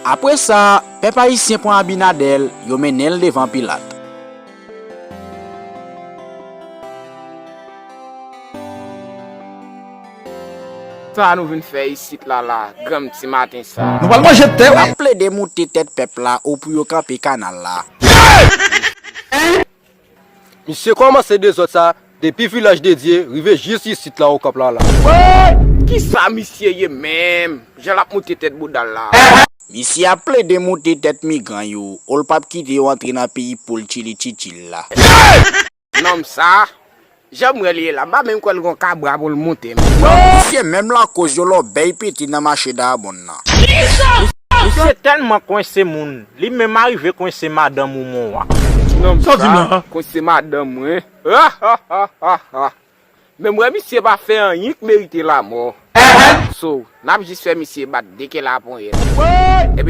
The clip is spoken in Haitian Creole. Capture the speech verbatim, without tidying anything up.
Apre sa, pèp ayisyen pran Abinadèl, yo mennen l devan Pilat. Sa nou vin fè isit la la, granm ti maten sa. Nou pral manje tè wi. N ap plede moute tèt pèp la ou pou yo kanpe kanal la. Misye kòmanse dezòd sa depi Vilaj de Dye rive jis isit la Okap la la. Woy! Kisa misye ye menm? Jan l ap moute tèt bouda l la. Misye ap plede moute tèt migran yo, o l p ap kite yo antre nan peyi poul tchili tchitchil la. Nonm sa, jan m wè l ye la, m pa menm kwè l gon kabra pou l moute menm. Misye menm lakoz yo lòbèy pete nan mache Dayabonn nan. Misye tèlman kwense moun, li menm arive kwense madanm ou mon wa. Nonm sa, kwense madanm mwen. Men m wè misye pa fè anyen k merite lamò. So, n ap jis fè misye bat de ke laponyèt. Epi